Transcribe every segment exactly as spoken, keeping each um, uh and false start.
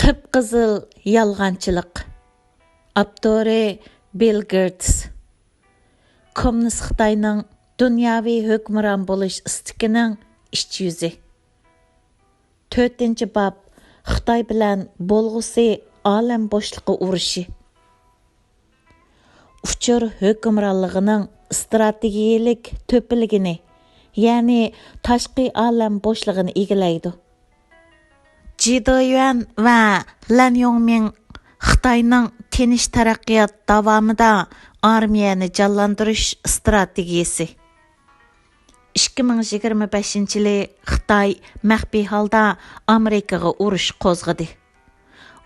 قىپقىزىل يالغانچىلىق. ئاپتورى بىل گېيتس. كوممۇنىست خىتاينىڭ دۇنياۋى ھۆكۈمران بولۇش ئىستىكىنىڭ ئىچ يۈزى. تۆتىنچى باب، خىتاي بىلەن بولغۇسى ئالەم بوشلۇقى ئۇرۇشى. ئۇچۇر ھۆكۈمرانلىقىنىڭ ئىستراتېگىيەلىك تۆپىلىگىنى، يەنى تاشقى ئالەم بوشلۇقىنى ئىگىلەيدۇ. جى دېيۈەن ۋە لەن يوڭمىڭ خىتاينىڭ تىنچ تەرەققىيات داۋامىدا ئارمىيەنى جانلاندۇرۇش ئىستراتېگىيەسى. ئىككى مىڭ يىگىرمە بەشىنچى يىلى خىتاي مەخپىي ھالدا ئامېرىكىغا ئۇرۇش قوزغىدى.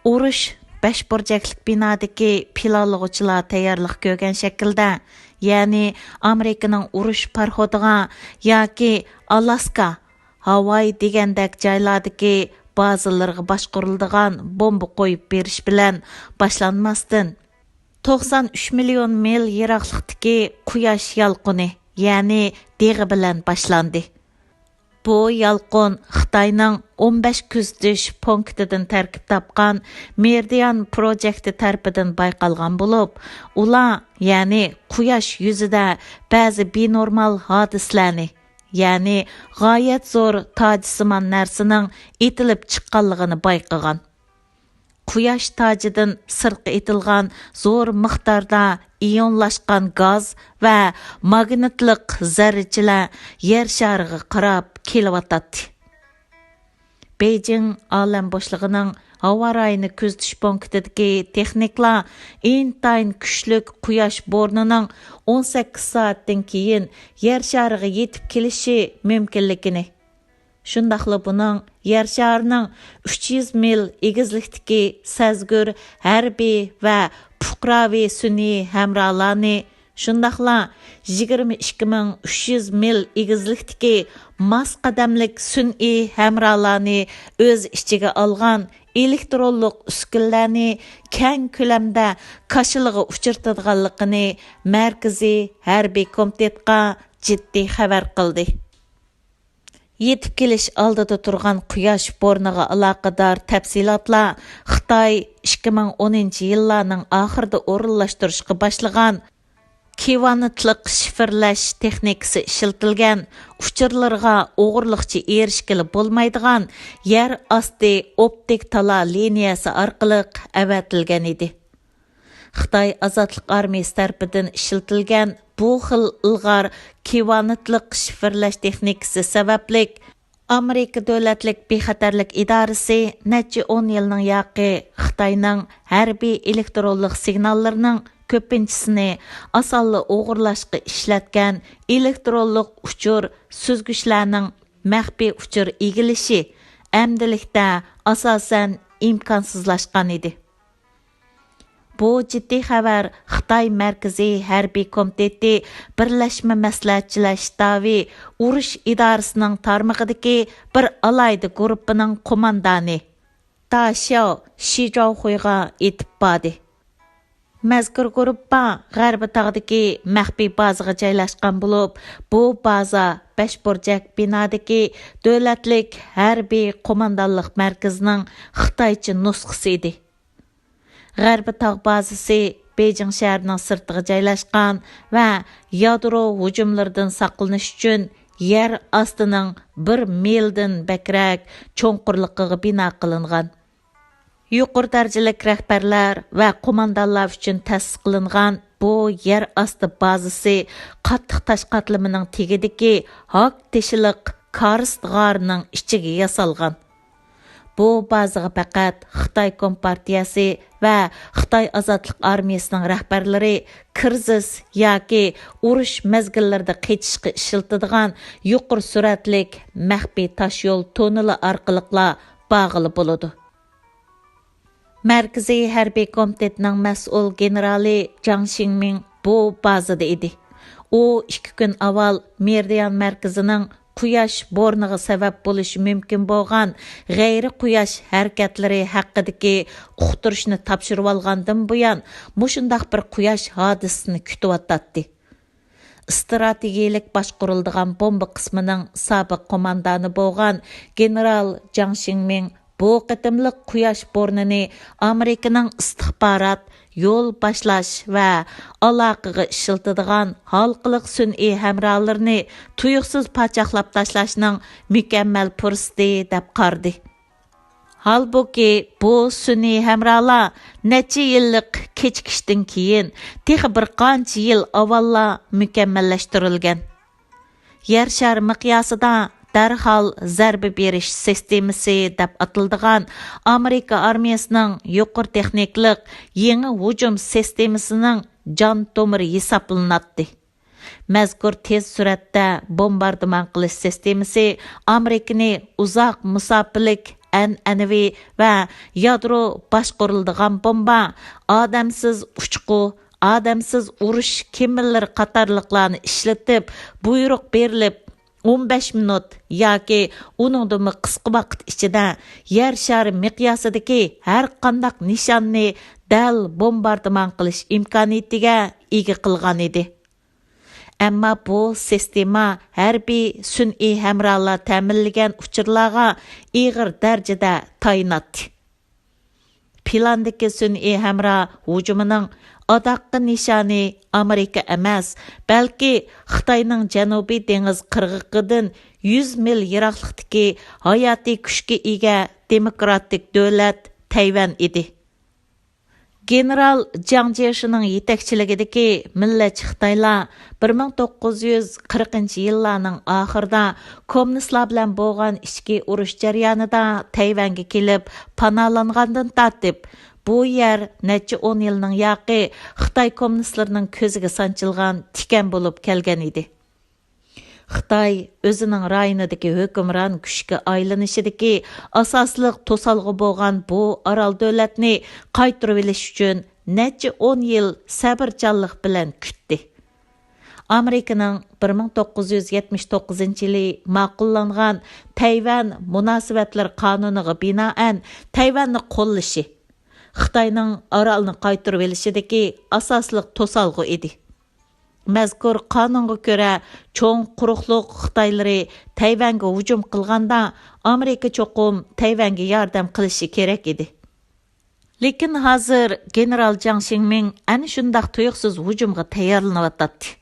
ئۇرۇش بەش بۇرجەكلىك بىنادىكى پىلانلىغۇچىلار تەييارلىق كۆرگەن شەكىلدە، يەنى ئامېرىكىنىڭ ئۇرۇش پاراخوتىغا ياكى ئالاسكا، ھاۋاي دېگەندەك جايلاردىكى بازىلىرىغا باشقۇرۇلىدىغان بومبا قويۇپ بېرىش بىلەن باشلانماستىن، توقسان ئۈچ مىليون مىل يىراقلىقتىكى قۇياش يالقۇنى، يەنى دېغى بىلەن باشلاندى. بۇ يالقۇن خىتاينىڭ ئون بەش كۆزىتىش پونكىتىدىن تەركىب تاپقان مېرىدىيان پروجېكتى تەرىپىدىن بايقالغان بولۇپ، ئۇلار، يەنى قۇياش يۈزىدە بەزى بىنورمال ھادىسىلەرنى، يەنى غايەت زور تاجسىمان نەرسىنىڭ ئېتىلىپ چىققانلىقىنى بايقىغان. قۇياش تاجىدىن سىرتقا ئېتىلغان زور مىقداردا ئىيونلاشقان گاز ۋە ماگنىتلىق زەررىچىلەر يەر شارىغا قاراپ كېلىۋاتاتتى. بېيجىڭ ئالەم بوشلۇقىنىڭ ھاۋا رايىنى كۆزىتىش پونكىتىدىكى تېخنىكلار ئىنتايىن كۈچلۈك قۇياش بورنىنىڭ ئون سەككىز سائەتتىن كېيىن يەر شارىغا يېتىپ كېلىشى مۇمكىنلىكىنى، شۇنداقلا بۇنىڭ يەر شارىنىڭ ئۈچ يۈز مىل ئېگىزلىكتىكى سەزگۈر ھەربىي ۋە پۇقراۋى سۈنئىي ھەمراھلارنى، شۇنداقلا يىگىرمە ئىككى مىڭ ئۈچ يۈز مىل ئېگىزلىكتىكى ماس قەدەملىك سۈنئىي ھەمراھلارنى ئۆز ئىچىگە ئالغان ئېلېكترونلۇق ئۈسكۈنىلەرنى كەڭ كۆلەمدە كاشىلىغا ئۇچرىتىدىغانلىقىنى مەركىزىي ھەربىي كومىتېتقا جىددىي خەۋەر قىلدى. يېتىپ كېلىش ئالدىدا تۇرغان قۇياش بورنىغا ئالاقىدار تەپسىلاتلار خىتاي ئىككى مىڭ ئونىنچى يىللارنىڭ ئاخىرىدا ئورۇنلاشتۇرۇشقا باشلىغان كىۋانتلىق شىفىرلەش تېخنىكىسى ئىشلىتىلگەن ئۇچۇرلىرىغا ئوغرىلىقچە ئېرىشكىلى بولمايدىغان يەر ئاستى ئوپتىك تالا لىنىيەسى ئارقىلىق ئەۋەتىلگەن ئىدى. خىتاي ئازادلىق ئارمىيىسى تەرىپىدىن ئىشلىتىلگەن بۇ خىل ئىلغار كىۋانتلىق شىفىرلەش تېخنىكىسى سەۋەبلىك، ئامېرىكا دۆلەتلىك بىخەتەرلىك ئىدارىسى نەچچە ئون يىلنىڭ ياقى خىتاينىڭ ھەربىي ئېلېكترونلۇق سىگناللىرىنىڭ كۆپىنچىسىنى ئاسانلا ئوغرىلاشقا ئىشلەتكەن ئېلېكترونلۇق ئۇچۇر سۈزگۈچلەرنىڭ مەخپىي ئۇچۇر ئىگىلىشى ئەمدىلىكتە ئاساسەن ئىمكانسىزلاشقان ئىدى. بۇ جىددىي خەۋەر خىتاي مەركىزىي ھەربىي كومىتېتى بىرلەشمە مەسلىھەتچىلەر شتابى ئۇرۇش ئىدارىسىنىڭ تارمىقىدىكى بىر ئالاھىدە گۇرۇپپىنىڭ قوماندانى دا شياۋ شىجاۋخۇيغا يېتىپ باردى. مەزكۇر گۇرۇپپا غەربىي تاغدىكى مەخپىي بازىغا جايلاشقان بولۇپ، بۇ بازا بەش بۇرجەك بىنادىكى دۆلەتلىك ھەربىي قوماندانلىق مەركىزىنىڭ خىتايچە نۇسخىسى ئىدى. غەربىي تاغ بازىسى بېيجىڭ شەھىرىنىڭ سىرتىغا جايلاشقان ۋە يادرو ھۇجۇملىرىدىن ساقلىنىش ئۈچۈن يەر ئاستىنىڭ بىر مىلدىن بەكرەك چوڭقۇرلۇقىغا بىنا قىلىنغان. يۇقىرى دەرىجىلىك رەھبەرلەر ۋە قوماندانلار ئۈچۈن تەسىس قىلىنغان بۇ يەر ئاستى بازىسى قاتتىق تاش قاتلىمىنىڭ تېگىدىكى ھاك تېشىلىق كارست غارىنىڭ ئىچىگە ياسالغان. بۇ بازىغا پەقەت خىتاي كومپارتىيەسى ۋە خىتاي ئازادلىق ئارمىيەسىنىڭ رەھبەرلىرى كىرىزىس ياكى ئۇرۇش مەزگىللىرىدە قېچىشقا ئىشلىتىدىغان يۇقىرى سۈرئەتلىك مەخپىي تاشيول توننېلى ئارقىلىقلا بارغىلى بولىدۇ. مەركىزىي ھەربىي كومىتېتنىڭ مەسئۇل گېنېرالى جاڭ شىڭمىڭ بۇ بازىدا ئىدى. ئۇ ئىككى كۈن ئاۋۋال مېرىدىيان مەركىزىنىڭ قۇياش بورنىغا سەۋەب بولۇشى مۇمكىن بولغان غەيرىي قۇياش ھەرىكەتلىرى ھەققىدىكى ئۇقتۇرۇشنى تاپشۇرۇۋالغاندىن بۇيان، مۇشۇنداق بىر قۇياش ھادىسىسىنى كۈتۈۋاتاتتى. ئىستراتېگىيەلىك باشقۇرۇلىدىغان بومبا قىسمىنىڭ سابىق قوماندانى بولغان گېنېرال جاڭ شىڭمىڭ بۇ قېتىملىق قۇياش بورنىنى ئامېرىكىنىڭ ئىستىخبارات، يول باشلاش ۋە ئالاقىغا ئىشلىتىدىغان ھالقىلىق سۈنئىي ھەمراھلىرىنى تۇيۇقسىز پاچاقلاپ تاشلاشنىڭ مۇكەممەل پۇرسىتى دەپ قارىدى. ھالبۇكى، بۇ سۈنئىي ھەمراھلار نەچچە يىللىق كېچىكىشتىن كېيىن، تېخى بىر قانچە يىل ئاۋۋاللا مۇكەممەللەشتۈرۈلگەن. يەر شارى مىقياسىدا دەرھال زەربە بېرىش سىستېمىسى دەپ ئاتىلىدىغان ئامېرىكا ئارمىيەسىنىڭ يۇقىرى تېخنىكىلىق يېڭى ھۇجۇم سىستېمىسىنىڭ جان تومۇرى ھېسابلىناتتى. مەزكۇر تېز سۈرئەتتە بومباردىمان قىلىش سىستېمىسى ئامېرىكىنى ئۇزاق مۇساپىلىك ئەنئەنىۋى ۋە يادرو باشقۇرۇلىدىغان بومبا، ئادەمسىز ئۇچقۇ، ئادەمسىز ئۇرۇش كېمىلىرى قاتارلىقلارنى ئىشلىتىپ، بۇيرۇق بېرىلىپ، ئون بەش مىنۇت ياكى ئۇنىڭدىنمۇ قىسقا ۋاقىت ئىچىدە يەر شارى مىقياسىدىكى ھەر قانداق نىشاننى دەل بومباردىمان قىلىش ئىمكانىيىتىگە ئىگە قىلغان ئىدى. ئەمما بۇ سىستېما ھەربىي سۈنئىي ھەمراھلار تەمىنلىگەن ئۇچۇرلارغا ئېغىر دەرىجىدە تايىناتتى. پىلاندىكى سۈنئىي ھەمراھ ھۇجۇمىنىڭ ئاداققى نىشانى ئامېرىكا ئەمەس، بەلكى خىتاينىڭ جەنۇبىي دېڭىز قىرغىقىدىن يۈز مىل يىراقلىقتىكى ھاياتىي كۈچكە ئىگە دېموكراتىك دۆلەت تەيۋەن ئىدى. گېنېرال جاڭ جيېشىنىڭ يېتەكچىلىكىدىكى مىللەتچى خىتايلار بىر مىڭ توققۇز يۈز قىرىقىنچى يىللارنىڭ ئاخىرىدا كوممۇنىستلار بىلەن بولغان ئىچكى ئۇرۇش جەريانىدا تەيۋەنگە كېلىپ پاناھلانغاندىن تارتىپ، بۇ يەر نەچچە ئون يىلنىڭ ياقى خىتاي كوممۇنىستلىرىنىڭ كۆزىگە سانچىلغان تىكەن بولۇپ كەلگەن ئىدى. خىتاي ئۆزىنىڭ رايونىدىكى ھۆكۈمران كۈچكە ئايلىنىشىدىكى ئاساسلىق توسالغۇ بولغان بۇ ئارال دۆلەتنى قايتۇرۇۋېلىش ئۈچۈن نەچچە ئون يىل سەۋرچانلىق بىلەن كۈتتى. ئامېرىكىنىڭ بىر مىڭ توققۇز يۈز يەتمىش توققۇزىنچى يىلى ماقۇللانغان تەيۋەن مۇناسىۋەتلىرى قانۇنىغا بىنائەن تەيۋەننى قوللىشى خىتاينىڭ ئارالنى قايتۇرۇۋېلىشىدىكى ئاساسلىق توسالغۇ ئىدى. مەزكۇر قانۇنغا كۆرە، چوڭ قۇرۇقلۇق خىتايلىرى تەيۋەنگە ھۇجۇم قىلغاندا، ئامېرىكا چوقۇم تەيۋەنگە ياردەم قىلىشى كېرەك ئىدى. لېكىن ھازىر گېنېرال جاڭ شىڭمىڭ ئەنە شۇنداق تۇيۇقسىز ھۇجۇمغا تەييارلىنىۋاتاتتى.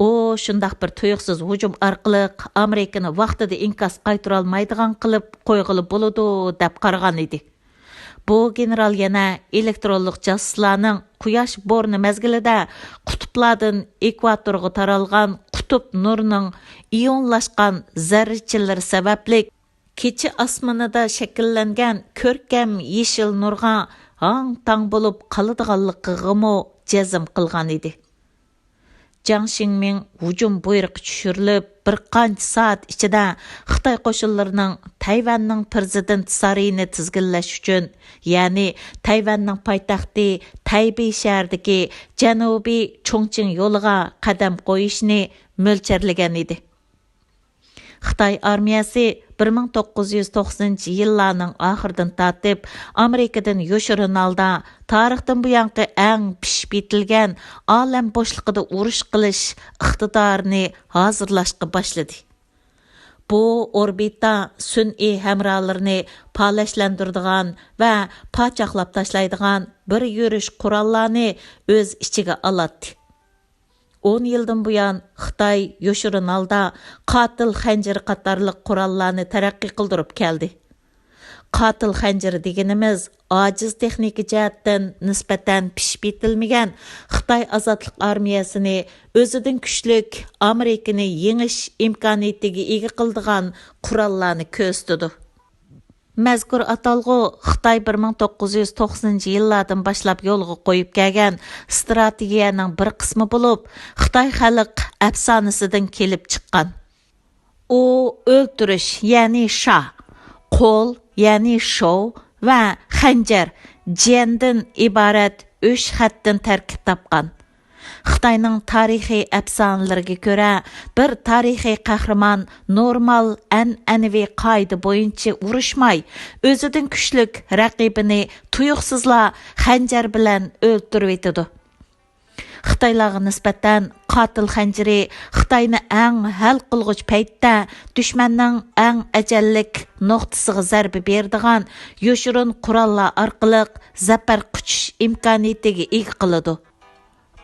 ئۇ شۇنداق بىر تۇيۇقسىز ھۇجۇم ئارقىلىق ئامېرىكىنى ۋاقتىدا ئىنكاس قايتۇرالمايدىغان قىلىپ قويغىلى بولىدۇ، دەپ قارىغان ئىدى. بۇ گېنېرال يەنە ئېلېكترونلۇق جاسۇسلارنىڭ قۇياش بورنى مەزگىلىدە قۇتۇپلاردىن ئېكۋاتورغا تارالغان قۇتۇپ نۇرىنىڭ ئىيونلاشقان زەررىچىلىرى سەۋەبلىك، كېچە ئاسمىنىدا شەكىللەنگەن كۆركەم يېشىل نۇرغا ھاڭ-تاڭ بولۇپ قالىدىغانلىقىغىمۇ جەزم قىلغان ئىدى. جاڭ شىڭمىڭ ھۇجۇم بۇيرۇقى چۈشۈرۈلۈپ، بىر قانچە سائەت ئىچىدە خىتاي قوشۇنلىرىنىڭ تەيۋەننىڭ پىرېزىدېنت سارىيىنى تىزگىنلەش ئۈچۈن، يەنى تەيۋەننىڭ پايتەختى تەيبېي شەھىرىدىكى جەنۇبىي چۇڭچىڭ يولىغا قەدەم قويۇشنى مۆلچەرلىگەن ئىدى. خىتاي ئارمىيەسى بىر مىڭ توققۇز يۈز توقسىنىنچى يىللارنىڭ ئاخىرىدىن تارتىپ ئامېرىكىدىن يوشۇرۇن ھالدا تارىختىن بۇيانقى ئەڭ پىشىپ يېتىلگەن ئالەم بوشلۇقىدا ئۇرۇش قىلىش ئىقتىدارىنى ھازىرلاشقا باشلىدى. بۇ ئوربىتا سۈنئىي ھەمراھلىرىنى پالەچلەندۈرىدىغان ۋە پاچاقلاپ تاشلايدىغان بىر يۈرۈش قوراللارنى ئۆز ئىچىگە ئالاتتى. ئون يىلدىن بۇيان خىتاي يوشۇرۇن ھالدا قاتىل خەنجىرى قاتارلىق قوراللارنى تەرەققىي قىلدۇرۇپ كەلدى. قاتىل خەنجىرى دېگىنىمىز ئاجىز تېخنىكا جەھەتتىن نىسبەتەن پىشىپ يېتىلمىگەن خىتاي ئازادلىق ئارمىيەسىنى ئۆزىدىن كۈچلۈك ئامېرىكىنى يېڭىش ئىمكانىيىتىگە ئىگە قىلىدىغان قوراللارنى كۆرسىتىدۇ. مەزكۇر ئاتالغۇ خىتاي بىر مىڭ توققۇز يۈز توقسىنىنچى يىللاردىن باشلاپ يولغا قويۇپ كەلگەن ئىستراتېگىيەنىڭ بىر قىسمى بولۇپ، خىتاي خەلق ئەپسانىسىدىن كېلىپ چىققان. ئۇ ئۆلتۈرۈش، يەنى شا، قول، يەنى شوۋ ۋە خەنجەر، جيەندىن ئىبارەت ئۈچ خەتتىن تەركىب تاپقان. خىتاينىڭ تارىخىي ئەپسانىلىرىگە كۆرە، بىر تارىخىي قەھرىمان نورمال ئەنئەنىۋى قائىدە بويىچە ئۇرۇشماي، ئۆزىدىن كۈچلۈك رەقىبىنى تۇيۇقسىزلا خەنجەر بىلەن ئۆلتۈرۈۋېتىدۇ. خىتايلارغا نىسبەتەن قاتىل خەنجىرى خىتاينى ئەڭ ھەل قىلغۇچ پەيتتە دۈشمەننىڭ ئەڭ ئەجەللىك نۇقتىسىغا زەربە بېرىدىغان يوشۇرۇن قوراللار ئارقىلىق زەپەر قۇچۇش ئىمكانىيىتىگە ئىگە قىلىدۇ.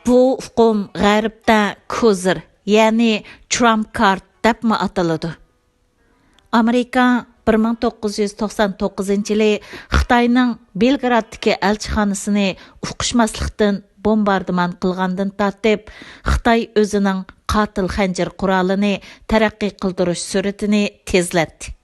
بۇ ئۇقۇم غەربتە كوزىر، يەنى ترامپ كارت دەپمۇ ئاتىلىدۇ. ئامېرىكا بىر مىڭ توققۇز يۈز توقسان توققۇزىنچى يىلى خىتاينىڭ بېلگرادتىكى ئەلچىخانىسىنى ئۇقۇشماسلىقتىن بومباردىمان قىلغاندىن تارتىپ، خىتاي ئۆزىنىڭ قاتىل خەنجەر قورالىنى تەرەققىي قىلدۇرۇش سۈرئىتىنى تېزلەتتى.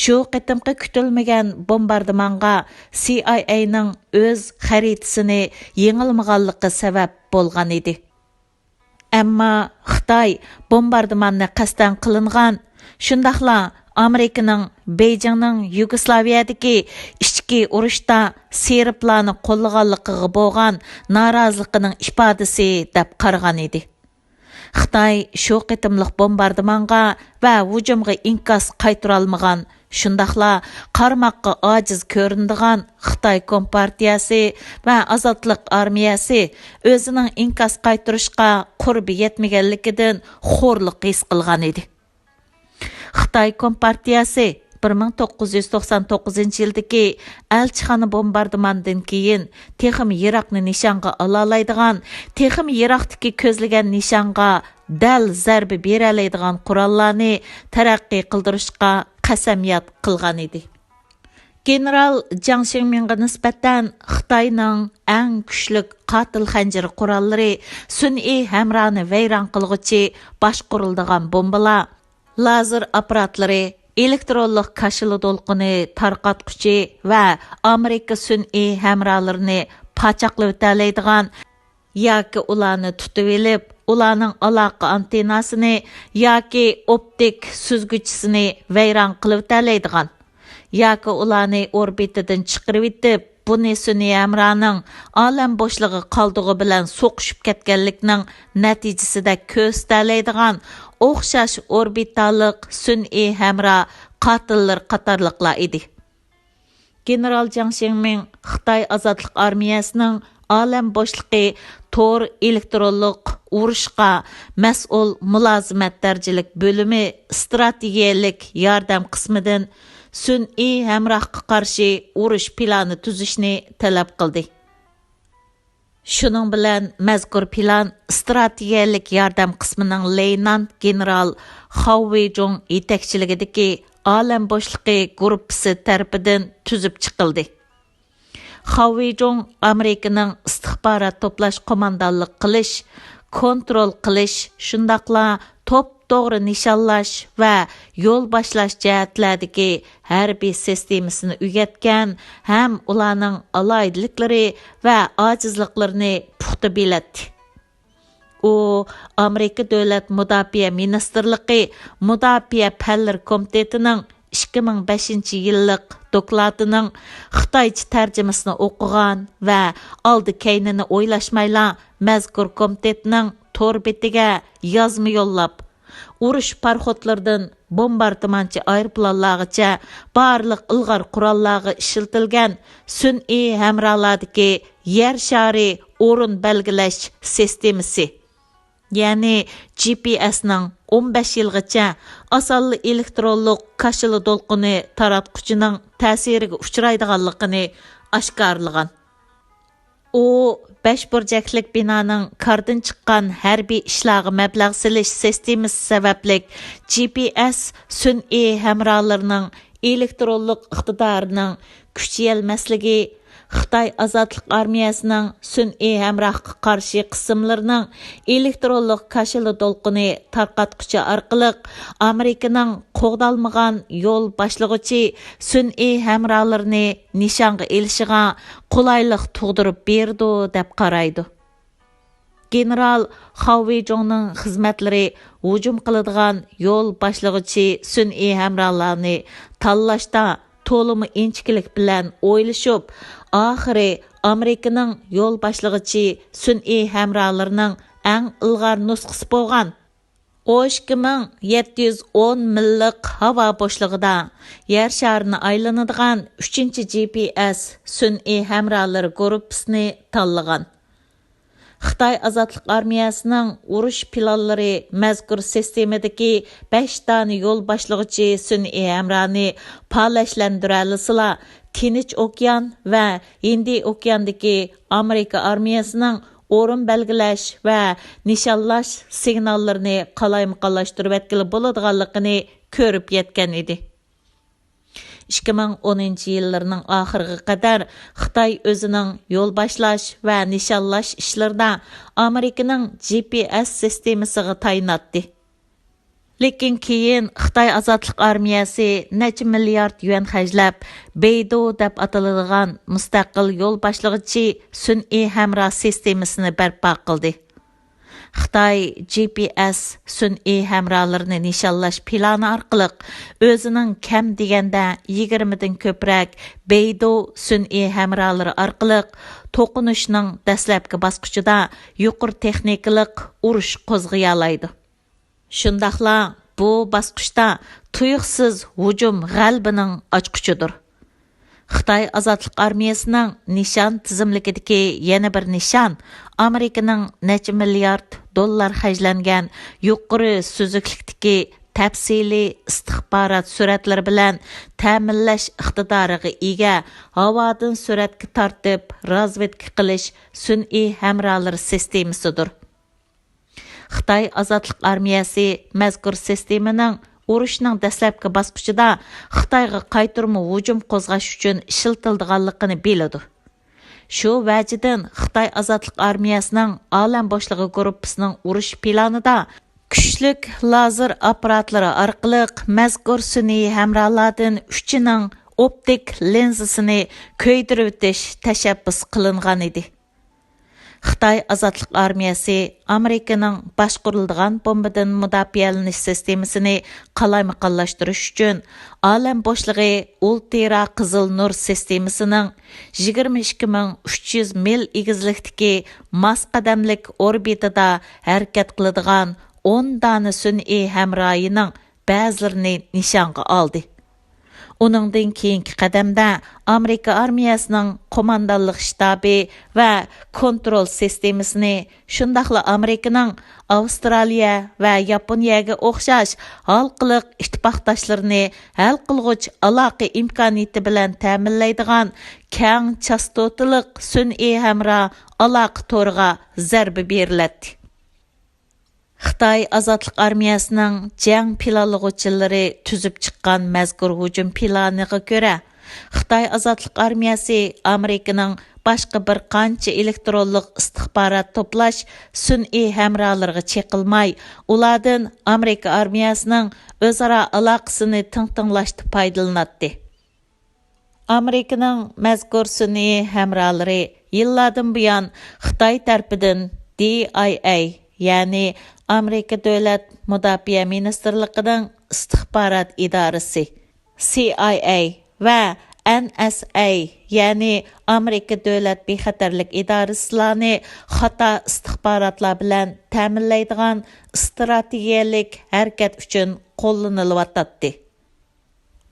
شۇ قېتىمقى كۈتۈلمىگەن بومباردىمانغا سى ئاي ئەينىڭ ئۆز خەرىتىسىنى يېڭىلىمىغانلىقى سەۋەب بولغان ئىدى. ئەمما خىتاي بومباردىماننى قەستەن قىلىنغان، شۇنداقلا ئامېرىكىنىڭ بېيجىڭنىڭ يۇگوسلاۋىيەدىكى ئىچكى ئۇرۇشتا سېربلارنى قوللىغانلىقىغا بولغان نارازىلىقىنىڭ ئىپادىسى دەپ قارىغان ئىدى. خىتاي شۇ قېتىملىق بومباردىمانغا ۋە ھۇجۇمغا ئىنكاس قايتۇرالمىغان، شۇنداقلا قارىماققا ئاجىز كۆرۈنىدىغان خىتاي كومپارتىيەسى ۋە ئازادلىق ئارمىيەسى ئۆزىنىڭ ئىنكاس قايتۇرۇشقا قۇربى يەتمىگەنلىكىدىن خورلۇق ھېس قىلغان ئىدى. خىتاي كومپارتىيەسى بىر مىڭ توققۇز يۈز توقسان توققۇزىنچى يىلدىكى ئەلچىخانا بومباردىماندىن كېيىن تېخىمۇ يىراقنى نىشانغا ئالالايدىغان، تېخىمۇ يىراقتىكى كۆزلىگەن نىشانغا دەل زەربە بېرەلەيدىغان قوراللارنى تەرەققىي قىلدۇرۇشقا قەسەمياد قىلغان ئىدى. گېنېرال جاڭ شىڭمىڭغا نىسبەتەن خىتاينىڭ ئەڭ كۈچلۈك قاتىل خەنجىرى قوراللىرى سۈنئىي ھەمراھنى ۋەيران قىلغۇچى باشقۇرۇلىدىغان بومبىلار، لازېر ئاپپاراتلىرى، ئېلېكترونلۇق كاشىلا دولقۇنى تارقاتقۇچى ۋە ئامېرىكا سۈنئىي ھەمراھلىرىنى پاچاقلىۋېتەلەيدىغان ياكى ئۇلارنى تۇتۇۋېلىپ، ئۇلارنىڭ ئالاقە ئانتېنناسىنى ياكى ئوپتىك سۈزگۈچىسىنى ۋەيران قىلىۋېتەلەيدىغان، ياكى ئۇلارنى ئوربىتىدىن چىقىرىۋېتىپ، بۇنى سۈنئىي ھەمراھنىڭ ئالەم بوشلۇقىغا قالدۇقى بىلەن سوقۇشۇپ كەتكەنلىكنىڭ نەتىجىسىدەك كۆرسىتەلەيدىغان ئوخشاش ئوربىتالىق سۈنئىي ھەمراھ قاتىللىرى قاتارلىقلار ئىدى. گېنېرال جاڭ شىڭمىڭ خىتاي ئازادلىق ئارمىيەسىنىڭ ئالەم بوشلۇقى تور ئېلېكترونلۇق ئۇرۇشقا مەسئۇل مۇلازىمەت دەرىجىلىك بۆلۈمى ئىستراتېگىيەلىك ياردەم قىسمىدىن سۈنئىي ھەمراھقا قارشى ئۇرۇش پىلانى تۈزۈشنى تەلەپ قىلدى. شۇنىڭ بىلەن مەزكۇر پىلان ئىستراتېگىيەلىك ياردەم قىسمىنىڭ لېيتېنانت گېنېرال خاۋ ۋېيجۇڭ يېتەكچىلىكىدىكى ئالەم بوشلۇقى گۇرۇپپىسى تەرىپىدىن تۈزۈپ چىقىلدى. خاۋ ۋېيجۇڭ ئامېرىكىنىڭ ئىستىخبارات توپلاش قوماندانلىق قىلىش، كونترول قىلىش، شۇنداقلا توپتوغرا نىشانلاش ۋە يول باشلاش جەھەتلەردىكى ھەربىي سىستېمىسىنى ئۆگەتكەن ھەم ئۇلارنىڭ ئالاھىدىلىكلىرى ۋە ئاجىزلىقلىرىنى پۇختا بىلەتتى. ئۇ ئامېرىكا دۆلەت مۇداپىئە مىنىستىرلىقى مۇداپىئە پەنلىرى كومىتېتىنىڭ ئىككى مىڭ بەشىنچى يىللىق دوكلاتىنىڭ خىتايچە تەرجىمىسىنى ئوقۇغان ۋە ئالدى كەينىنى ئويلاشمايلا مەزكۇر كومىتېتنىڭ تور بېتىگە يازما يوللاپ، ئۇرۇش پاراخوتلىرىدىن بومباردىمانچى ئايروپىلانلارغىچە بارلىق ئىلغار قوراللارغا ئىشلىتىلگەن سۈنئىي ھەمرالاردىكى يەر شارى ئورۇن بەلگىلەش سىستېمىسى، يەنى جى پى ئېسنىڭ ئون بەش يىلغىچە ئاسانلا ئېلېكترونلۇق كاشىلا دولقۇنى تاراتقۇچىنىڭ تەسىرىگە ئۇچرايدىغانلىقىنى ئاشكارىلىغان. ئۇ بەش بۇرجەكلىك بىنانىڭ كاردىن چىققان ھەربىي ئىشلارغا مەبلەغ سېلىش سىستېمىسى سەۋەبلىك، جى پى ئېس سۈنئىي ھەمراھلىرىنىڭ ئېلېكترونلۇق ئىقتىدارىنىڭ كۈچىيەلمەسلىكى، خىتاي ئازادلىق ئارمىيەسىنىڭ سۈنئىي ھەمراھقا قارشى قىسىملىرىنىڭ ئېلېكترونلۇق كاشىلا دولقۇنى تارقاتقۇچى ئارقىلىق ئامېرىكىنىڭ قوغدالمىغان يول باشلىغۇچى سۈنئىي ھەمراھلىرىنى نىشانغا ئېلىشىغا قولايلىق تۇغدۇرۇپ بېرىدۇ، دەپ قارايدۇ. گېنېرال خاۋ ۋېيجۇڭنىڭ خىزمەتلىرى ھۇجۇم قىلىدىغان يول باشلىغۇچى سۈنئىي ھەمراھلارنى تاللاشتا تولىمۇ ئىنچىكىلىك بىلەن ئويلىشىپ، ئاخىرى ئامېرىكىنىڭ يول باشلىغۇچى سۈنئىي ھەمراھلىرىنىڭ ئەڭ ئىلغار نۇسخىسى بولغان ئون ئىككى مىڭ يەتتە يۈز ئون مىللىق ھاۋا بوشلۇقىدا يەر شارىنى ئايلىنىدىغان ئۈچىنچى جى پى ئېس سۈنئىي ھەمراھلىرى گۇرۇپپىسىنى تاللىغان. خىتاي ئازادلىق ئارمىيەسىنىڭ ئۇرۇش پىلانلىرى مەزكۇر سىستېمىدىكى بەش دانە يول باشلىغۇچى سۈنئىي ھەمراھنى پالەچلەندۈرەلىسىلا، تىنچ ئوكيان ۋە ھىندى ئوكياندىكى ئامېرىكا ئارمىيەسىنىڭ ئورۇن بەلگىلەش ۋە نىشانلاش سىگناللىرىنى قالايمىقانلاشتۇرۇۋەتكىلى بولىدىغانلىقىنى كۆرۈپ يەتكەن ئىدى. ئىككى مىڭ ئونىنچى يىللىرىنىڭ ئاخىرىغا قەدەر خىتاي ئۆزىنىڭ يول باشلاش ۋە نىشانلاش ئىشلىرىدا ئامېرىكىنىڭ جى پى ئېس سىستېمىسىغا تايىناتتى. لېكىن كېيىن خىتاي ئازادلىق ئارمىيەسى نەچچە مىليارد يۈەن خەجلەپ، بېيدۇ دەپ ئاتىلىدىغان مۇستەقىل يول باشلىغۇچى سۈنئىي ھەمراھ سىستېمىسىنى بەرپا قىلدى. خىتاي جى پى ئېس سۈنئىي ھەمراھلىرىنى نىشانلاش پىلانى ئارقىلىق ئۆزىنىڭ كەم دېگەندە يىگىرمىدىن كۆپرەك بېيدۇ سۈنئىي ھەمراھلىرى ئارقىلىق توقۇنۇشنىڭ دەسلەپكى باسقۇچىدا يۇقىرى تېخنىكىلىق ئۇرۇش قوزغىيالايدۇ. شۇنداقلا بۇ باسقۇچتا تۇيۇقسىز ھۇجۇم غەلىبىنىڭ ئاچقۇچىدۇر. خىتاي ئازادلىق ئارمىيەسىنىڭ نىشان تىزىملىكىدىكى يەنە بىر نىشان ئامېرىكىنىڭ نەچچە مىليارد دوللار خەجلەنگەن يۇقىرى سۈزۈكلۈكتىكى تەپسىلىي ئىستىخبارات سۈرەتلىرى بىلەن تەمىنلەش ئىقتىدارىغا ئىگە ھاۋادىن سۈرەتكە تارتىپ رازۋېدكا قىلىش سۈنئىي ھەمراھلىرى سىستېمىسىدۇر. خىتاي ئازادلىق ئارمىيەسى مەزكۇر سىستېمىنىڭ ئۇرۇشنىڭ دەسلەپكى باسقۇچىدا خىتايغا قايتۇرما ھۇجۇم قوزغاش ئۈچۈن ئىشلىتىلىدىغانلىقىنى بىلىدۇ. شۇ ۋەجىدىن خىتاي ئازادلىق ئارمىيەسىنىڭ ئالەم بوشلۇقى گۇرۇپپىسىنىڭ ئۇرۇش پىلانىدا كۈچلۈك لازېر ئاپپاراتلىرى ئارقىلىق مەزكۇر سۈنئىي ھەمراھلاردىن ئۈچىنىڭ ئوپتىك لىنزىسىنى كۆيدۈرۈۋېتىش تەشەببۇس قىلىنغان ئىدى. خىتاي ئازادلىق ئارمىيەسى ئامېرىكىنىڭ باشقۇرۇلىدىغان بومبىدىن مۇداپىئەلىنىش سىستېمىسىنى قالايمىقانلاشتۇرۇش ئۈچۈن ئالەم بوشلۇقى ئۇلترا قىزىل نۇر سىستېمىسىنىڭ يىگىرمە ئىككى مىڭ ئۈچ يۈز مىل ئېگىزلىكتىكى ماس قەدەملىك ئوربىتىدا ھەرىكەت قىلىدىغان ئون دانە سۈنئىي ھەمراھىنىڭ بەزىلىرىنى نىشانغا ئالدى. ئۇنىڭدىن كېيىنكى قەدەمدە ئامېرىكا ئارمىيەسىنىڭ قوماندانلىق شتابى ۋە كونترول سىستېمىسىنى، شۇنداقلا ئامېرىكىنىڭ ئاۋسترالىيە ۋە ياپونىيەگە ئوخشاش ھالقىلىق ئىتتىپاقداشلىرىنى ھەل قىلغۇچ ئالاقە ئىمكانىيىتى بىلەن تەمىنلەيدىغان كەڭ چاستوتىلىق سۈنئىي ھەمراھ ئالاقە تورىغا زەربە بېرىلەتتى. خىتاي ئازادلىق ئارمىيەسىنىڭ جەڭ پىلانلىغۇچىلىرى تۈزۈپ چىققان مەزكۇر ھۇجۇم پىلانىغا كۆرە، خىتاي ئازادلىق ئارمىيەسى ئامېرىكىنىڭ باشقا بىر قانچە ئېلېكترونلۇق ئىستىخبارات توپلاش سۈنئىي ھەمراھلىرىغا چېقىلماي، ئۇلاردىن ئامېرىكا ئارمىيەسىنىڭ ئۆزئارا ئالاقىسىنى تىڭتىڭلاشتا پايدىلىناتتى. ئامېرىكىنىڭ مەزكۇر سۈنئىي ھەمراھلىرى يىللاردىن بۇيان خىتاي تەرىپىدىن دى ئاي ئەي، يەنى ئامېرىكا دۆلەت مۇداپىئە مىنىستىرلىقىنىڭ ئىستىخبارات ئىدارىسى، سى ئاي ئەي، ۋە ئەن ئەس ئەي، يەنى ئامېرىكا دۆلەت بىخەتەرلىك ئىدارىسىلارنى خاتا ئىستىخباراتلار بىلەن تەمىنلەيدىغان ئىستراتېگىيەلىك ھەرىكەت ئۈچۈن قوللىنىلىۋاتاتتى.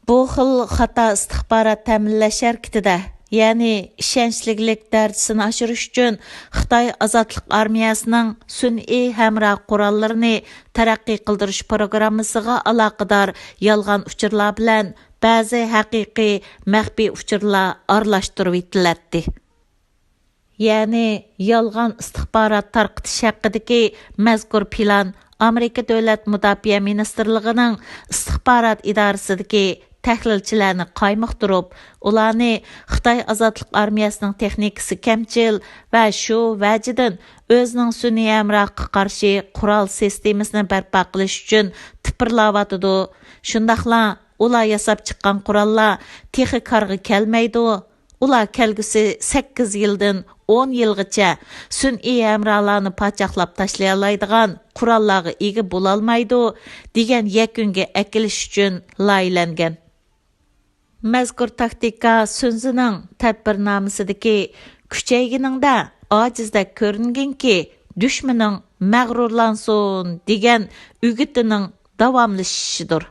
بۇ خىل خاتا ئىستىخبارات تەمىنلەش ھەرىكىتىدە، يەنى ئىشەنچلىكلىك دەرىجىسىنى ئاشۇرۇش ئۈچۈن خىتاي ئازادلىق ئارمىيەسىنىڭ سۈنئىي ھەمراھ قوراللىرىنى تەرەققىي قىلدۇرۇش پروگراممىسىغا ئالاقىدار يالغان ئۇچۇرلار بىلەن بەزى ھەقىقىي مەخپىي ئۇچۇرلار ئارىلاشتۇرۇۋېتىلەتتى. يەنى يالغان ئىستىخبارات تارقىتىش ھەققىدىكى مەزكۇر پىلان ئامېرىكا دۆلەت مۇداپىئە مىنىستىرلىقىنىڭ ئىستىخبارات ئىدارىسىدىكى تەھلىلچىلەرنى قايمۇقتۇرۇپ، ئۇلارنى خىتاي ئازادلىق ئارمىيەسىنىڭ تېخنىكىسى كەمچىل ۋە شۇ ۋەجىدىن ئۆزىنىڭ سۈنئىي ھەمراھقا قارشى قورال سىستېمىسىنى بەرپا قىلىش ئۈچۈن تىپىرلاۋاتىدۇ. شۇنداقلا ئۇلار ياساپ چىققان قوراللار تېخى كارغا كەلمەيدۇ. ئۇلار كەلگۈسى سەككىز يىلدىن ئون يىلغىچە سۈنئىي ھەمراھلارنى پاچاقلاپ تاشلىيالايدىغان قوراللارغا ئىگە بولالمايدۇ، دېگەن يەكۈنگە ئەكېلىش ئۈچۈن لايىھەلەنگەن. مەزكۇر تاكتىكا سۈنزىنىڭ تەدبىرنامىسىدىكى «كۈچەيگىنىڭدە ئاجىزدەك كۆرۈنگىنكى، دۈشمىنىڭ مەغرۇرلانسۇن» دېگەن ئۈگىتىنىڭ داۋاملىشىشىدۇر.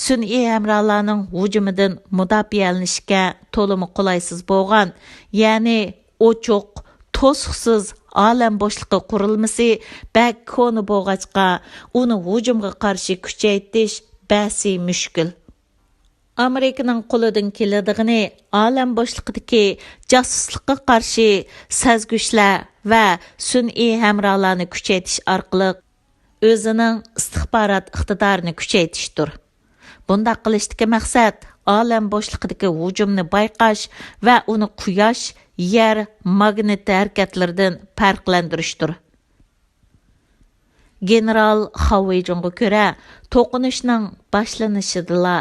سۈنئىي ھەمراھلارنىڭ ھۇجۇمىدىن مۇداپىئەلىنىشكە تولىمۇ قولايسىز بولغان، يەنى ئوچۇق، توسۇقسىز ئالەم بوشلۇقى قۇرۇلمىسى بەك كونا بولغاچقا، ئۇنى ھۇجۇمغا قارشى كۈچەيتىش بەسى مۈشكۈل. ئامېرىكىنىڭ قولىدىن كېلىدىغىنى ئالەم بوشلۇقىدىكى جاسۇسلۇققا قارشى سەزگۈچلەر ۋە سۈنئىي ھەمراھلارنى كۈچەيتىش ئارقىلىق ئۆزىنىڭ ئىستىخبارات ئىقتىدارىنى كۈچەيتىشتۇر. بۇنداق قىلىشتىكى مەقسەت ئالەم بوشلۇقىدىكى ھۇجۇمنى بايقاش ۋە ئۇنى قۇياش، يەر ماگنىت ھەرىكەتلىرىدىن پەرقلەندۈرۈشتۇر. گېنېرال خاۋېيجۇڭغا كۆرە، توقۇنۇشنىڭ باشلىنىشىدىلا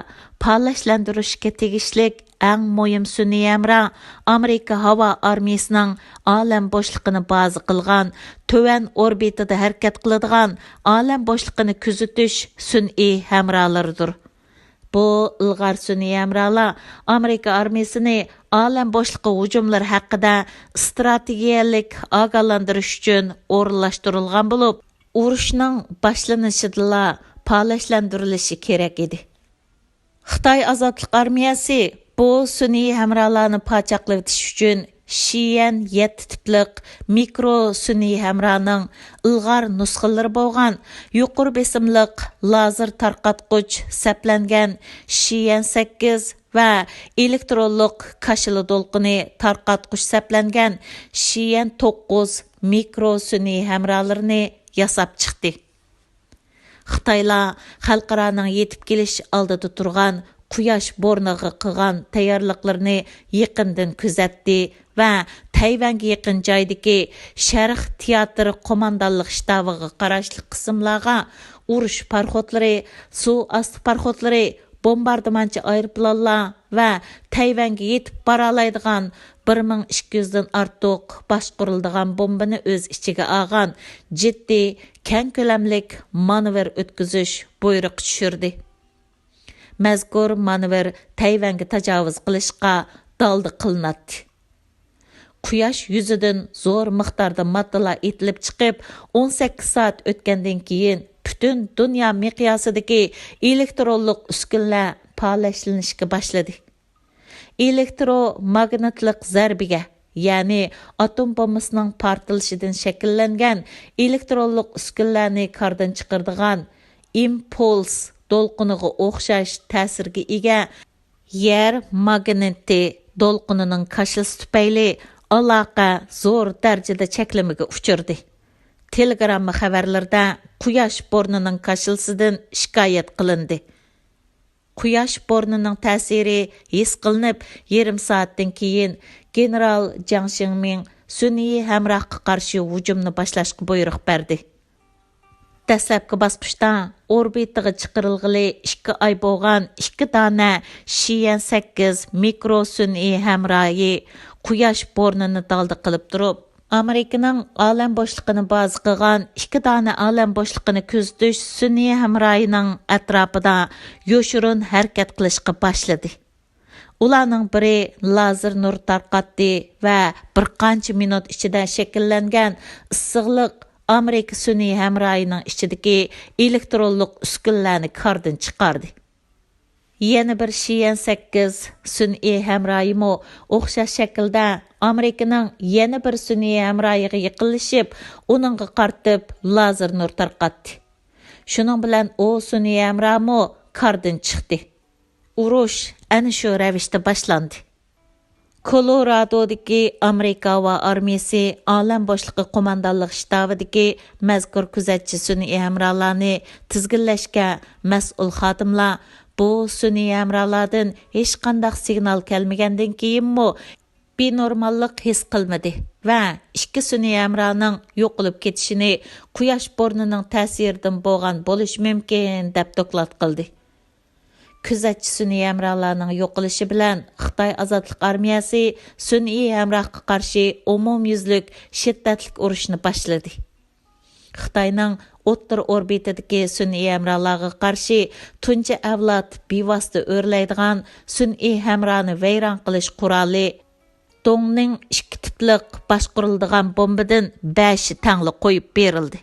پالەچلەندۈرۈشكە تېگىشلىك ئەڭ مۇھىم سۈنئىي ھەمراھ ئامېرىكا ھاۋا ئارمىيىسىنىڭ ئالەم بوشلۇقىنى بازا قىلغان، تۆۋەن ئوربىتىدا ھەرىكەت قىلىدىغان ئالەم بوشلۇقىنى كۆزىتىش سۈنئىي ھەمراھلىرىدۇر. بۇ ئىلغار سۈنئىي ھەمراھلار ئامېرىكا ئارمىيىسىنى ئالەم بوشلۇقى ھۇجۇملىرى ھەققىدە ئىستراتېگىيەلىك ئاگاھلاندۇرۇش ئۈچۈن ئورۇنلاشتۇرۇلغان بولۇپ، ئۇرۇشنىڭ باشلىنىشىدىلا پالەچلەندۈرۈلۈشى كېرەك ئىدى. خىتاي ئازادلىق ئارمىيەسى بۇ سۈنئىي ھەمراھلارنى پاچاقلىۋېتىش ئۈچۈن شىيەن يەتتە تىپلىق مىكرو سۈنئىي ھەمراھنىڭ ئىلغار نۇسخىلىرى بولغان يۇقىرى بېسىملىق لازېر تارقاتقۇچ سەپلەنگەن شىيەن سەككىز ۋە ئېلېكترونلۇق كاشىلا دولقۇنى تارقاتقۇچ سەپلەنگەن شىيەن توققۇز مىكرو سۈنئىي ھەمراھلىرىنى ياساپ چىقتى. خىتايلار خەلقئارانىڭ يېتىپ كېلىش ئالدىدا تۇرغان قۇياش بورنىغا قىلغان تەييارلىقلىرىنى يېقىندىن كۆزەتتى ۋە تەيۋەنگە يېقىن جايدىكى شەرق تىياتىر قوماندانلىق شتابىغا قاراشلىق قىسىملارغا ئۇرۇش پاراخوتلىرى، سۇ ئاستى پاراخوتلىرى، بومباردىمانچى ئايروپىلانلار ۋە تەيۋەنگە يېتىپ بارالايدىغان بىر مىڭ ئىككى يۈزدىن ئارتۇق باشقۇرۇلىدىغان بومبىنى ئۆز ئىچىگە ئالغان جىددىي، كەڭ كۆلەملىك مانېۋىر ئۆتكۈزۈش بۇيرۇقى چۈشۈردى. مەزكۇر مانېۋىر تەيۋەنگە تاجاۋۇز قىلىشقا دالدا قىلىناتتى. قۇياش يۈزىدىن زور مىقداردا ماددىلار ئېتىلىپ چىقىپ، ئون سەككىز سائەت ئۆتكەندىن كېيىن، پۈتۈن دۇنيا مىقياسىدىكى ئېلېكترونلۇق ئۈسكۈنىلەر پالەچلىنىشكە باشلىدى. ئېلېكتروماگنىتلىق زەربىگە، يەنى ئاتوم بومبىسىنىڭ پارتلىشىدىن شەكىللەنگەن ئېلېكترونلۇق ئۈسكۈنىلەرنى كاردىن چىقىرىدىغان ئىمپۇلس دولقۇنىغا ئوخشاش تەسىرگە ئىگە يەر ماگنىتى دولقۇنىنىڭ كاشىلىسى تۈپەيلى ئالاقە زور دەرىجىدە چەكلىمىگە ئۇچرىدى. تېلېگرامما خەۋەرلىرىدە قۇياش بورنىنىڭ كاشىلىسىدىن شىكايەت قىلىندى. قۇياش بورنىنىڭ تەسىرى ھېس قىلىنىپ، يېرىم سائەتتىن كېيىن گېنېرال جاڭ شىڭمىڭ سۈنئىي ھەمراھقا قارشى ھۇجۇمنى باشلاشقا بۇيرۇق بەردى. دەسلەپكى باسقۇچتا ئوربىتىغا چىقىرىلغىلى ئىككى ئاي بولغان ئىككى دانە شىيەن سەككىز مىكرو سۈنئىي ھەمراھى قۇياش بورنىنى دالدا قىلىپ تۇرۇپ، ئامېرىكىنىڭ ئالەم بوشلۇقىنى بازا قىلغان ئىككى دانە ئالەم بوشلۇقىنى كۆزىتىش سۈنئىي ھەمراھىنىڭ ئەتراپىدا يوشۇرۇن ھەرىكەت قىلىشقا باشلىدى. ئۇلارنىڭ بىرى لازېر نۇر تارقاتتى ۋە بىر قانچە مىنۇت ئىچىدە شەكىللەنگەن ئىسسىقلىق ئامېرىكا سۈنئىي ھەمراھىنىڭ ئىچىدىكى ئېلېكترونلۇق ئۈسكۈنىلەرنى كاردىن چىقاردى. يەنە بىر شىيەن سەككىز سۈنئىي ھەمراھىمۇ ئوخشاش شەكىلدە ئامېرىكىنىڭ يەنە بىر سۈنئىي ھەمراھىغا يېقىنلىشىپ، ئۇنىڭغا قارىتىپ لازېر نۇر تارقاتتى. شۇنىڭ بىلەن ئۇ سۈنئىي ھەمراھمۇ كاردىن چىقتى. ئۇرۇش ئەنە شۇ رەۋىشتە باشلاندى. كولورادودىكى ئامېرىكا ھاۋا ئارمىيىسى ئالەم بوشلۇقى قوماندانلىق شتابىدىكى مەزكۇر كۆزەتچى سۈنئىي ھەمراھلارنى تىزگىنلەشكە مەسئۇل خادىملار بۇ سۈنئىي ھەمراھلاردىن ھېچقانداق سىگنال كەلمىگەندىن كېيىنمۇ بىنورماللىق ھېس قىلمىدى ۋە ئىككى سۈنئىي ھەمراھنىڭ يوقىلىپ كېتىشىنى قۇياش بورنىنىڭ تەسىرىدىن بولغان بولۇشى مۇمكىن، دەپ دوكلات قىلدى. كۆزەتچى سۈنئىي ھەمراھلارنىڭ يوقىلىشى بىلەن خىتاي ئازادلىق ئارمىيەسى سۈنئىي ھەمراھقا قارشى ئومۇميۈزلۈك شىددەتلىك ئۇرۇشنى باشلىدى. خىتاينىڭ ئوتتۇرا ئوربىتىدىكى سۈنئىي ھەمراھلارغا قارشى تۇنجى ئەۋلاد بىۋاسىتە ئۆرلەيدىغان سۈنئىي ھەمراھنى ۋەيران قىلىش قورالى دوڭنىڭ ئىككى تىپلىق باشقۇرۇلىدىغان بومبىدىن بەشى تەڭلا قويۇپ بېرىلدى.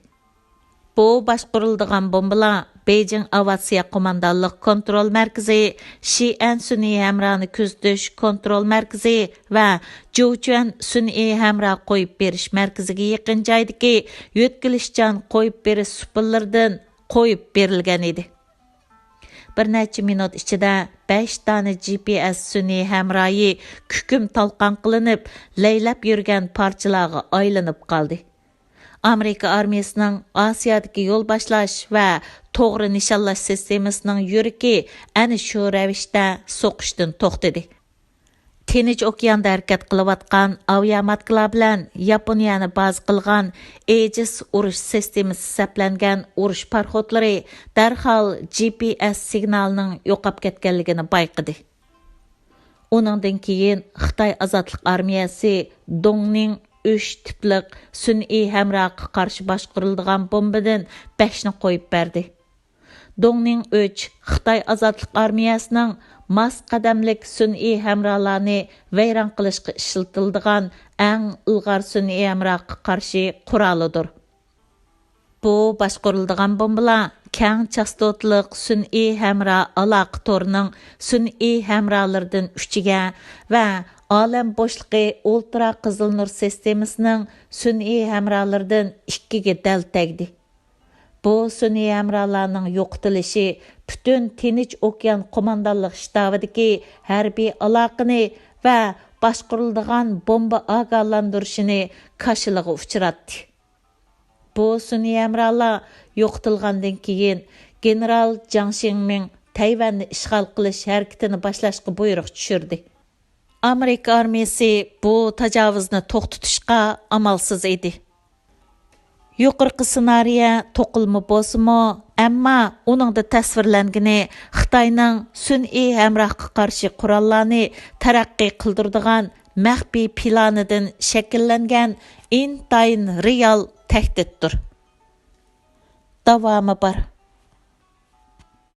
بۇ باشقۇرۇلىدىغان بومبىلار بېيجىڭ ئاۋىئاتسىيە قوماندانلىق كونترول مەركىزى، شىئەن سۈنئىي ھەمرانى كۆزىتىش كونترول مەركىزى ۋە جۇچۈەن سۈنئىي ھەمرا قويۇپ بېرىش مەركىزىگە يېقىن جايدىكى يۆتكىلىشچان قويۇپ بېرىش سۇپىلىرىدىن قويۇپ بېرىلگەن ئىدى. بىر نەچچە مىنۇت ئىچىدە بەش دانە جى پى ئېس سۈنئىي ھەمراھى كۈكۈم تالقان قىلىنىپ، لەيلەپ يۈرگەن پارچىلارغا ئايلىنىپ قالدى. ئامېرىكا ئارمىيىسىنىڭ ئاسىيادىكى يول باشلاش ۋە توغرا نىشانلاش سىستېمىسىنىڭ يۈرىكى ئەنە شۇ رەۋىشتە سوقۇشتىن توختىدى. تىنچ ئوكياندا ھەرىكەت قىلىۋاتقان ئاۋىئاماتكىلار بىلەن ياپونىيەنى بازا قىلغان ئېجىس ئۇرۇش سىستېمىسى سەپلەنگەن ئۇرۇش پاراخوتلىرى دەرھال جى پى ئېس سىگنالىنىڭ يوقاپ كەتكەنلىكىنى بايقىدى. ئۇنىڭدىن كېيىن خىتاي ئازادلىق ئارمىيەسى دۇڭنىڭ ئۈچ تىپلىق سۈنئىي ھەمراغا قارشى باشقۇرۇلىدىغان بومبىدىن بەشنى قويۇپ بەردى. دۇڭنىڭ ئۈچ خىتاي ئازادلىق ئارمىيەسىنىڭ ماس قەدەملىك سۈنئىي ھەمرالارنى ۋەيران قىلىشقا ئىشلىتىلىدىغان ئەڭ ئىلغار سۈنئىي ھەمراغا قارشى قورالىدۇر. بۇ باشقۇرۇلىدىغان بومبىلار كەڭ چاستوتىلىق سۈنئىي ھەمراھ ئالاقە تورىنىڭ سۈنئىي ھەمراھلىرىدىن ئۈچىگە ۋە ئالەم بوشلۇقى ئۇلترا قىزىل نۇر سىستېمىسىنىڭ سۈنئىي ھەمراھلىرىدىن ئىككىگە دەل تەگدى. بۇ سۈنئىي ھەمراھلارنىڭ يوقىتىلىشى پۈتۈن تىنچ ئوكيان قوماندانلىق شتابىدىكى ھەربىي ئالاقىنى ۋە باشقۇرۇلىدىغان بومبا ئاگاھلاندۇرۇشىنى كاشىلىغا ئۇچراتتى. بۇ سۈنئىي ھەمراھلار يوقىتىلغاندىن كېيىن، گېنېرال جاڭ شىڭمىڭ تەيۋەننى ئىشغال قىلىش ھەرىكىتىنى باشلاشقا بۇيرۇق چۈشۈردى. ئامېرىكا ئارمىيىسى بۇ تاجاۋۇزنى توختىتىشقا ئامالسىز ئىدى. يۇقىرىقى سېنارىيە توقۇلما بولسىمۇ، ئەمما ئۇنىڭدا تەسۋىرلەنگىنى خىتاينىڭ سۈنئىي ھەمراھقا قارشى قوراللارنى تەرەققىي قىلدۇرىدىغان مەخپىي پىلانىدىن شەكىللەنگەن ئىنتايىن رېئال تەھدىتتۇر. داۋامى بار.